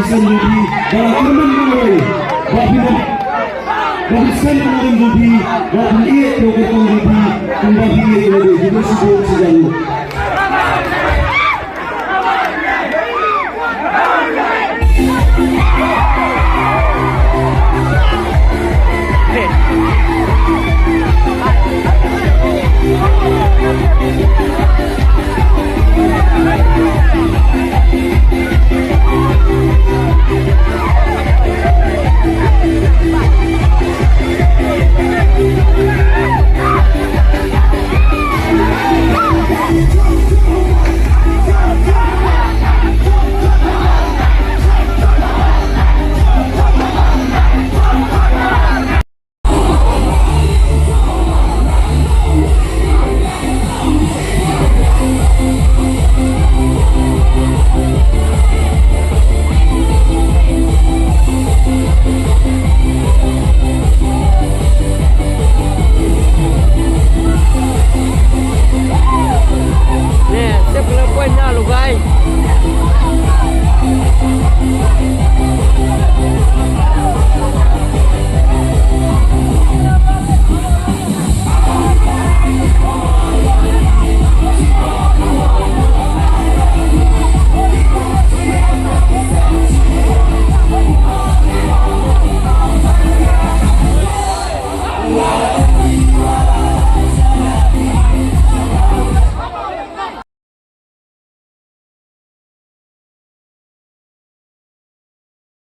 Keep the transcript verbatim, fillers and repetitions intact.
Sen jong phi, ba la kyrmen ka lawei, ba phi dang, ba phi sen ka lawei jong phi, ba phi ïeit ka kyrtong jong phi, kumba phi ïeit ka lawei, phi dang sibuk sijang.